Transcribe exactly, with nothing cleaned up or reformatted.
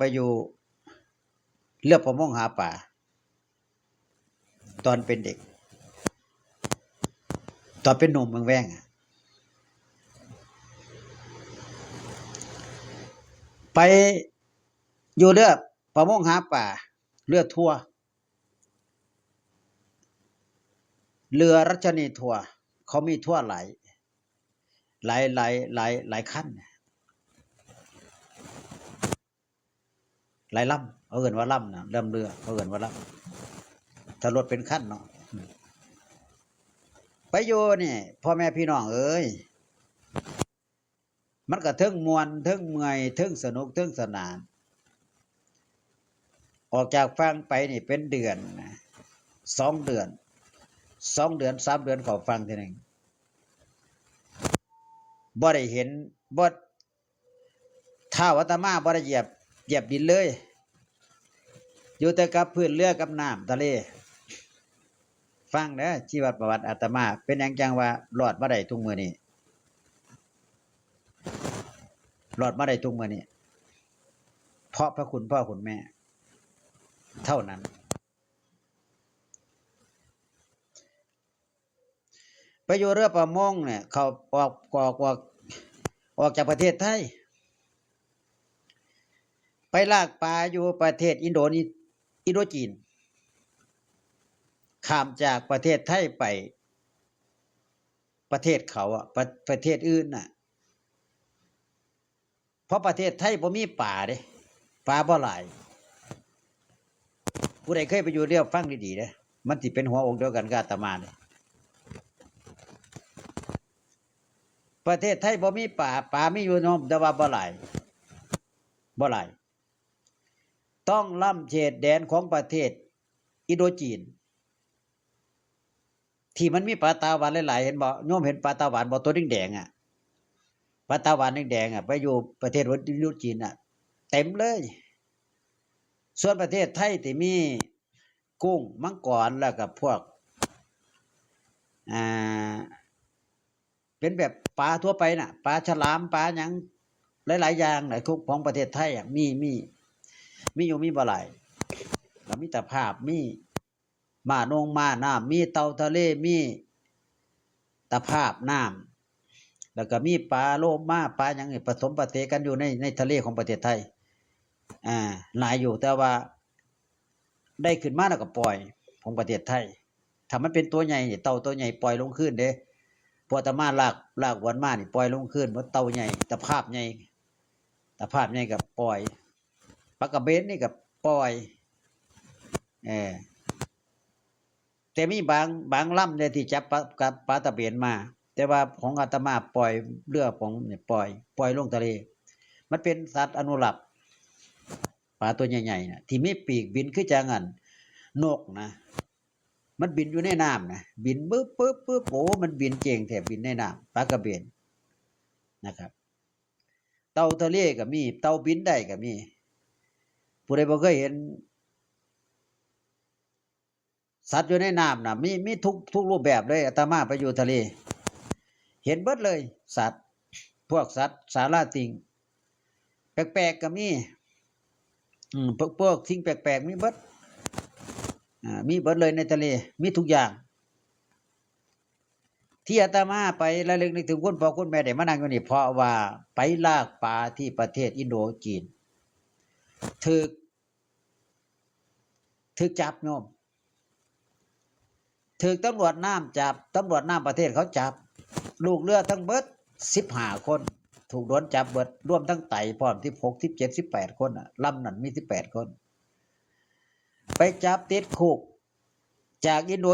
ไปอยู่เรือประมงหาปลา ตอนเป็นเด็ก ตอนเป็นหนุ่มแว่งๆอะ ไปอยู่เรือประมงหาปลา เรือทัวร์ เรือรัชนีทัวร์ เขามีทัวร์หลาย หลาย หลาย หลาย หลายคัน หลายลำ เขาเอิ้นว่าลำนะ ลำเรือ เขาเอิ้นว่าลำ ถ้ารถเป็นคันเนาะ ไปอยู่นี่ พ่อแม่พี่น้องเอ้ย มันก็เทิงม่วน เทิงเมื่อย เทิงสนุก เทิงสนาน ออกจากฝั่งไปนี่เป็นเดือนนะ สองเดือน สองเดือน สามเดือนเข้าฝั่งทีหนึ่ง บ่ได้เห็น บ่ เท้าอาตมาบ่ได้เหยียบ เหยียบดินเลย อยู่แต่กับพื้นเรือกับน้ำทะเล ฟังเด้อ ชีวประวัติอาตมา เป็นหยังจังว่ารอดมาได้ทุกมื้อนี้ รอดมาได้ทุกมื้อนี้ เพราะพระคุณพ่อคุณแม่ เท่านั้น ไปอยู่เรือประมงเนี่ย เขาออก ออก ออก ออกจากประเทศไทย ไปลากปลาอยู่ประเทศอินโดนี อินโดจีน ข้ามจากประเทศไทยไป ประเทศเขาอะ ประ ประเทศอื่นน่ะ เพราะประเทศไทยบ่มีปลาเด้ ปลาบ่หลาย ผู้ใดเคยไปอยู่เรือฟังดีๆเด้ มันสิเป็นหัวอกเดียวกันกับอาตมาเด้ ประเทศไทยบ่มีปลา ปลามีอยู่เนาะ แต่ว่าบ่หลาย บ่หลาย ต้องล้ำเขตแดนของประเทศอินโดจีน ที่มันมีปลาตาหวานหลายๆ เห็นบ่ โยมเห็นปลาตาหวานบ่ ตัวแดงๆ อะ ปลาตาหวานแดงๆ อะ ไปอยู่ประเทศอินโดจีน อะ เต็มเลย ส่วนประเทศไทยที่มีกุ้ง มังกร แล้วก็พวก อ่า เป็นแบบปลาทั่วไปน่ะ ปลาฉลาม ปลาหยัง หลายๆ อย่าง หลายคุกของประเทศไทยอะ มี มี มีอยู่ มีบ่หลาย ก็มีตะภาพ มีม้านงม้าน้ำ มีเต่าทะเล มีตะภาพน้ำ แล้วก็มีปลาโลมา ปลาหยังนี่ ผสมปะเสกันอยู่ใน ในทะเลของประเทศไทย อ่า หลายอยู่ แต่ว่า ได้ขึ้นมาแล้วก็ปล่อย ของประเทศไทย ถ้ามันเป็นตัวใหญ่นี่ เต่าตัวใหญ่ปล่อยลงคืนเด้ พวกอาตมาลาก ลากอวนมานี่ปล่อยลงคืน เพราะเต่าใหญ่ ตะภาพใหญ่ ตะภาพใหญ่ก็ปล่อย ปลากระเบนนี่ก็ปล่อย เออ แต่มีบาง บางลำเนี่ยที่จับปลา กับปลาตะเบนมา แต่ว่าของอาตมาปล่อย เรือของเนี่ยปล่อย ปล่อยลงทะเล มันเป็นสัตว์อนุรักษ์ ปลาตัวใหญ่ๆ น่ะ ที่มีปีกบินคือจังอันนกนะ มันบินอยู่ในน้ำนะ บินปึ๊บปึ๊บปึ๊บ โอ้ มันบินเก่งแท้ บินในน้ำ ปลากระเบนนะครับ เต่าทะเลก็มี เต่าบินได้ก็มี ผู้ใดบ่เคยเห็น สัตว์อยู่ในน้ำน่ะ มี มีทุก ทุกรูปแบบเลย อาตมาไปอยู่ทะเล เห็นเบิดเลย สัตว์ พวกสัตว์สาราติ่ง แปลกๆ ก็มี อืม พวก พวกสิ่งแปลกๆ มีเบิด อ่า มีเบิดเลยในทะเล มีทุกอย่าง ที่อาตมาไประลึกนึกถึงคุณพ่อคุณแม่ได้มานั่งอยู่นี่ เพราะว่าไปลากปลาที่ประเทศอินโดจีน ถูก ถูกจับโยม ถูกตำรวจน้ำจับ ตำรวจน้ำประเทศเขาจับ ลูกเรือทั้งเบิดสิบห้าคน ถูกโดนจับเบิด รวมทั้งไตพร้อม สิบหก สิบเจ็ด สิบแปด คนน่ะ ลำนั้นมีสิบแปดคน ไปจับติดคุก จากอินโด